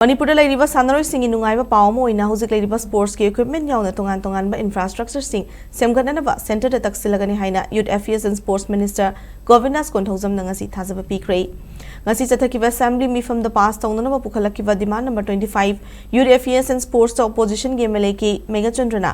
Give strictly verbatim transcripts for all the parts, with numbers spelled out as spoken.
ꯃꯅꯤꯄꯨꯔꯗ ꯂꯩꯔꯤꯕ ꯁꯥꯟꯅꯔꯣꯏꯁꯤꯡꯒꯤ ꯅꯨꯡꯉꯥꯏꯕ ꯄꯥꯎ ꯑꯃ ꯑꯣꯏꯅ ꯍꯧꯖꯤꯛ ꯂꯩꯔꯤꯕ sportsꯀꯤ equipment ꯌꯥꯎꯅ ꯇꯣꯉꯥꯟ ꯇꯣꯉꯥꯟꯕ infrastructureꯁꯤꯡ ꯁꯦꯝꯒꯠꯅꯅꯕ centreꯗ ꯇꯛꯁꯤꯜꯂꯒꯅꯤ ꯍꯥꯏꯅ Youth Affairs and Sports Minister ꯒꯣꯕꯤꯟꯗꯥꯁ ꯀꯣꯟꯊꯧꯖꯝꯅ ꯉꯁꯤ ꯊꯥꯖꯕ ꯄꯤꯈ꯭ꯔꯦ꯫ ꯉꯁꯤ ꯆꯠꯊꯈꯤꯕ assembly ꯃꯤꯐꯝꯗ pass ꯇꯧꯅꯅꯕ ꯄꯨꯈꯠꯂꯛꯈꯤꯕ demand number twenty five Youth Affairs and Sportsꯇ oppositionꯒꯤ MLA K ꯃꯦꯘꯆꯟꯗ꯭ꯔꯅ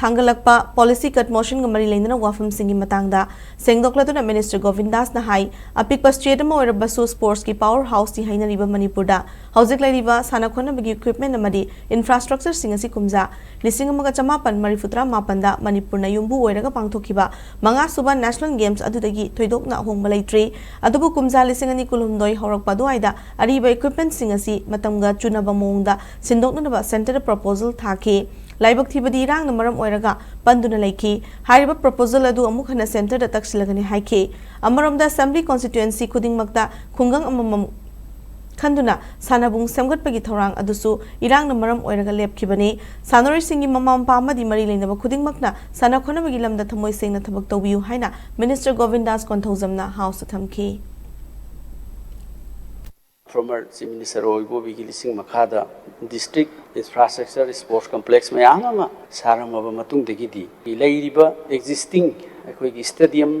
ꯊꯥꯡꯒꯠꯂꯛꯄ policy cut motionꯒ ꯃꯔꯤ ꯂꯩꯅꯅ ꯋꯥꯐꯝꯁꯤꯡꯒꯤ ꯃꯇꯥꯡꯗ ꯁꯦꯡꯗꯣꯛꯂꯗꯨꯅ Minister ꯒꯣꯕꯤꯟꯗꯥꯁꯅ ꯍꯥꯏ, ꯑꯄꯤꯛꯄ state ꯑꯃ ꯑꯣꯏꯔꯕꯁꯨ sportsꯀꯤ power houseꯇꯤ ꯍꯥꯏꯅꯔꯤꯕ ꯃꯅꯤꯄꯨꯔꯗ ꯍꯧꯖꯤꯛ ꯂꯩꯔꯤꯕ ꯁꯥꯟꯅ ꯈꯣꯠꯅꯕꯒꯤ equipment ꯑꯃꯗꯤ infrastructureꯁꯤꯡ ꯑꯁꯤ ꯀꯨꯝꯖꯥ ꯂꯤꯁꯤꯡ ꯑꯃꯒ ꯆꯃꯥꯄꯟ ꯃꯔꯤꯐꯨꯇꯔꯥ ꯃꯥꯄꯟꯗ ꯃꯅꯤꯄꯨꯔꯅ ꯌꯨꯝꯕꯨ ꯑꯣꯏꯔꯒ ꯄꯥꯡꯊꯣꯛꯈꯤꯕ ꯃꯉꯥꯁꯨꯕ National Games ꯑꯗꯨꯗꯒꯤ ꯊꯣꯏꯗꯣꯛꯅ ꯑꯍꯣꯡꯕ ꯂꯩꯇ꯭ꯔꯤ꯫ ꯑꯗꯨꯕꯨ ꯀꯨꯝꯖꯥ ꯂꯤꯁꯤꯡ ꯑꯅꯤ ꯀꯨꯟꯍꯨꯝꯗꯣꯏ ꯍꯧꯔꯛꯄ ꯑꯗꯨꯋꯥꯏꯗ ꯑꯔꯤꯕ equipmentꯁꯤꯡ ꯑꯁꯤ ꯃꯇꯝꯒ ꯆꯨꯅꯕ ꯃꯑꯣꯡꯗ ꯁꯤꯟꯗꯣꯛꯅꯅꯕ centreꯗ proposal ꯊꯥꯈꯤ꯫ ꯂꯥꯏꯕꯛ ꯊꯤꯕꯗꯤ ꯏꯔꯥꯡꯅ ꯃꯔꯝ ꯑꯣꯏꯔꯒ ꯄꯟꯗꯨꯅ ꯂꯩꯈꯤ꯫ ꯍꯥꯏꯔꯤꯕ proposal ꯑꯗꯨ ꯑꯃꯨꯛ ꯍꯟꯅ centreꯗ ꯇꯛꯁꯤꯜꯂꯒꯅꯤ ꯍꯥꯏꯈꯤ꯫ ꯑꯃꯔꯣꯝꯗ assembly constituency ꯈꯨꯗꯤꯡꯃꯛꯇ ꯈꯨꯡꯒꯪ ꯑꯃꯃꯝ ꯈꯟꯗꯨꯅ ꯁꯥꯟꯅꯕꯨꯡ ꯁꯦꯝꯒꯠꯄꯒꯤ ꯊꯧꯔꯥꯡ ꯑꯗꯨꯁꯨ ꯏꯔꯥꯡꯅ ꯃꯔꯝ ꯑꯣꯏꯔꯒ ꯂꯦꯞꯈꯤꯕꯅꯤ꯫ ꯁꯥꯟꯅꯔꯣꯏꯁꯤꯡꯒꯤ ꯃꯃꯥ ꯃꯄꯥ ꯑꯃꯗꯤ ꯃꯔꯤ ꯂꯩꯅꯕ ꯈꯨꯗꯤꯡꯃꯛꯅ ꯁꯥꯟꯅ ꯈꯣꯠꯅꯕꯒꯤ ꯂꯝꯗ ꯊꯃꯣꯏ ꯁꯦꯡꯅ ꯊꯕꯛ ꯇꯧꯕꯤꯌꯨ ꯍꯥꯏꯅ Minister ꯒꯣꯕꯤꯟꯗꯥꯁ ꯀꯣꯟꯊꯧꯖꯝꯅ ꯍꯥꯎꯁꯇ ꯊꯝꯈꯤ꯫ Former Chief Minister ꯑꯣꯏꯕꯣꯕꯤꯒꯤ ꯂꯤꯁꯤꯡ ꯃꯈꯥꯗ district infrastructure sports complex ꯃꯌꯥꯝ ꯑꯃ ꯁꯥꯔꯝꯃꯕ ꯃꯇꯨꯡꯗꯒꯤꯗꯤ ꯂꯩꯔꯤꯕ existing ꯑꯩꯈꯣꯏꯒꯤ stadium,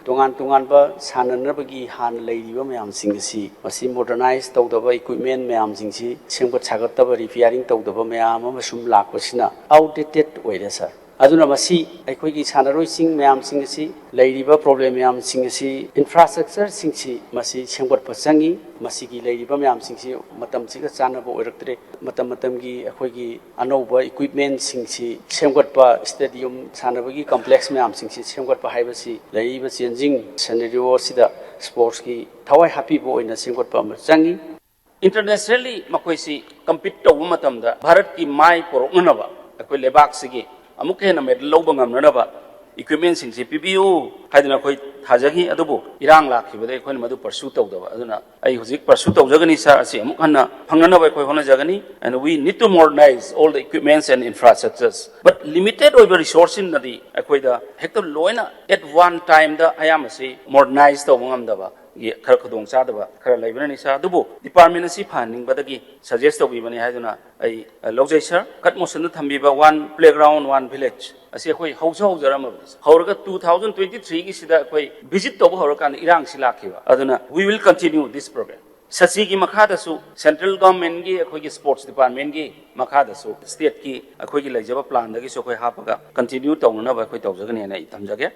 ꯇꯣꯉꯥꯟ ꯇꯣꯉꯥꯟꯕ ꯁꯥꯟꯅꯅꯕꯒꯤ ꯍꯥꯟꯅ ꯂꯩꯔꯤꯕ ꯃꯌꯥꯝꯁꯤꯡ ꯑꯁꯤ ꯃꯁꯤ modernize ꯇꯧꯗꯕ, equipment ꯃꯌꯥꯝꯁꯤꯡꯁꯤ ꯁꯦꯝꯒꯠ ꯁꯥꯒꯠꯇꯕ, repairing ꯇꯧꯗꯕ ꯃꯌꯥꯝ ꯑꯃ ꯁꯨꯝ ꯂꯥꯛꯄꯁꯤꯅ outdated ꯑꯣꯏꯔꯦ ꯁꯥꯔ꯫ ꯑꯗꯨꯅ ꯃꯁꯤ ꯑꯩꯈꯣꯏꯒꯤ ꯁꯥꯟꯅꯔꯣꯏꯁꯤꯡ ꯃꯌꯥꯝꯁꯤꯡ ꯑꯁꯤ, ꯂꯩꯔꯤꯕ problem ꯃꯌꯥꯝꯁꯤꯡ ꯑꯁꯤ infrastructureꯁꯤꯡꯁꯤ ꯃꯁꯤ ꯁꯦꯝꯒꯠꯄ ꯆꯪꯉꯤ꯫ ꯃꯁꯤꯒꯤ ꯂꯩꯔꯤꯕ ꯃꯌꯥꯝꯁꯤꯡꯁꯤ ꯃꯇꯝꯁꯤꯒ ꯆꯥꯟꯅꯕ ꯑꯣꯏꯔꯛꯇ꯭ꯔꯦ꯫ ꯃꯇꯝ ꯃꯇꯝꯒꯤ ꯑꯩꯈꯣꯏꯒꯤ ꯑꯅꯧꯕ equipmentꯁꯤꯡꯁꯤ ꯁꯦꯝꯒꯠꯄ, stadium ꯁꯥꯟꯅꯕꯒꯤ complex ꯃꯌꯥꯝꯁꯤꯡꯁꯤ ꯁꯦꯝꯒꯠꯄ ꯍꯥꯏꯕꯁꯤ ꯂꯩꯔꯤꯕ changing scenario ꯑꯁꯤꯗ sportsꯀꯤ ꯊꯋꯥꯏ ꯍꯥꯞꯄꯤꯕ ꯑꯣꯏꯅ ꯁꯦꯝꯒꯠꯄ ꯑꯃ ꯆꯪꯉꯤ꯫ Internationally ꯃꯈꯣꯏꯁꯤ compete ꯇꯧꯕ ꯃꯇꯝꯗ ꯚꯥꯔꯠꯀꯤ ꯃꯥꯏ ꯄꯨꯔꯛꯅꯅꯕ ꯑꯩꯈꯣꯏ ꯂꯩꯕꯥꯛꯁꯤꯒꯤ ꯑꯃꯨꯛꯀ ꯍꯦꯟꯅ medal ꯂꯧꯕ ꯉꯝꯅꯅꯕ equipmentꯁꯤꯡꯁꯤ ꯄꯤꯕꯤꯌꯨ ꯍꯥꯏꯗꯅ ꯑꯩꯈꯣꯏ ꯊꯥꯖꯈꯤ꯫ ꯑꯗꯨꯕꯨ ꯏꯔꯥꯡ ꯂꯥꯛꯈꯤꯕꯗꯒꯤ ꯑꯩꯈꯣꯏꯅ ꯃꯗꯨ pursue ꯇꯧꯗꯕ꯫ ꯑꯗꯨꯅ ꯑꯩ ꯍꯧꯖꯤꯛ pursue ꯇꯧꯖꯒꯅꯤ ꯁꯥꯔ, ꯑꯁꯤ ꯑꯃꯨꯛ ꯍꯟꯅ ꯐꯪꯅꯅꯕ ꯑꯩꯈꯣꯏ ꯍꯣꯠꯅꯖꯒꯅꯤ꯫ And we need to modernize all the equipments and infrastructures, but limited ꯑꯣꯏꯕ resourceꯁꯤꯡꯅꯗꯤ ꯑꯩꯈꯣꯏꯗ ꯍꯦꯛꯇ ꯂꯣꯏꯅ at one timeꯗ ꯑꯌꯥꯝꯕꯁꯤ modernize ꯇꯧꯕ ꯉꯝꯗꯕ꯫ ꯈꯔ ꯈꯨꯗꯣꯡ ꯆꯥꯗꯕ ꯈꯔ ꯂꯩꯕꯅꯅꯤ ꯁꯥꯔ꯫ ꯑꯗꯨꯕꯨ ꯗꯤꯄꯥꯔꯠꯃꯦꯟ ꯑꯁꯤ ꯐꯍꯟꯅꯤꯡꯕꯗꯒꯤ ꯁꯖꯦꯁ ꯇꯧꯕꯤꯕꯅꯤ ꯍꯥꯏꯗꯨꯅ ꯑꯩ, ꯑ, ꯂꯧꯖꯩ ꯁꯥꯔ꯫ ꯀꯠ ꯃꯣꯁꯟꯗ ꯊꯝꯕꯤꯕ One Playground One Village ꯑꯁꯤ ꯑꯩꯈꯣꯏ ꯍꯧꯁꯨ ꯍꯧꯖꯔꯝꯃꯕꯅꯤ꯫ ꯍꯧꯔꯒ two thousand twenty three ꯒꯤꯁꯤꯗ ꯑꯩꯈꯣꯏ visit ꯇꯧꯕ ꯍꯧꯔꯀꯥꯟꯗ ꯏꯔꯥꯡꯁꯤ ꯂꯥꯛꯈꯤꯕ꯫ ꯑꯗꯨꯅ we will continue this program꯫ ꯁꯆꯤꯒꯤ ꯃꯈꯥꯗꯁꯨ ꯁꯦꯟꯇ꯭ꯔꯦꯜ ꯒꯚꯔꯟꯃꯦꯟꯠꯀꯤ ꯑꯩꯈꯣꯏꯒꯤ ꯁ꯭ꯄꯣꯔꯠꯁ ꯗꯤꯄꯥꯔꯠꯃꯦꯟꯠꯀꯤ ꯃꯈꯥꯗꯁꯨ ꯁ꯭ꯇꯦꯠꯀꯤ ꯑꯩꯈꯣꯏꯒꯤ ꯂꯩꯖꯕ ꯄ꯭ꯂꯥꯟꯗꯒꯤꯁꯨ ꯑꯩꯈꯣꯏ ꯍꯥꯞꯄꯒ ꯀꯟꯇꯤꯅ꯭ꯌꯨ ꯇꯧꯅꯅꯕ ꯑꯩꯈꯣꯏ ꯇꯧꯖꯒꯅꯤ ꯍꯥꯏꯅ ꯑꯩ ꯊꯝꯖꯒꯦ꯫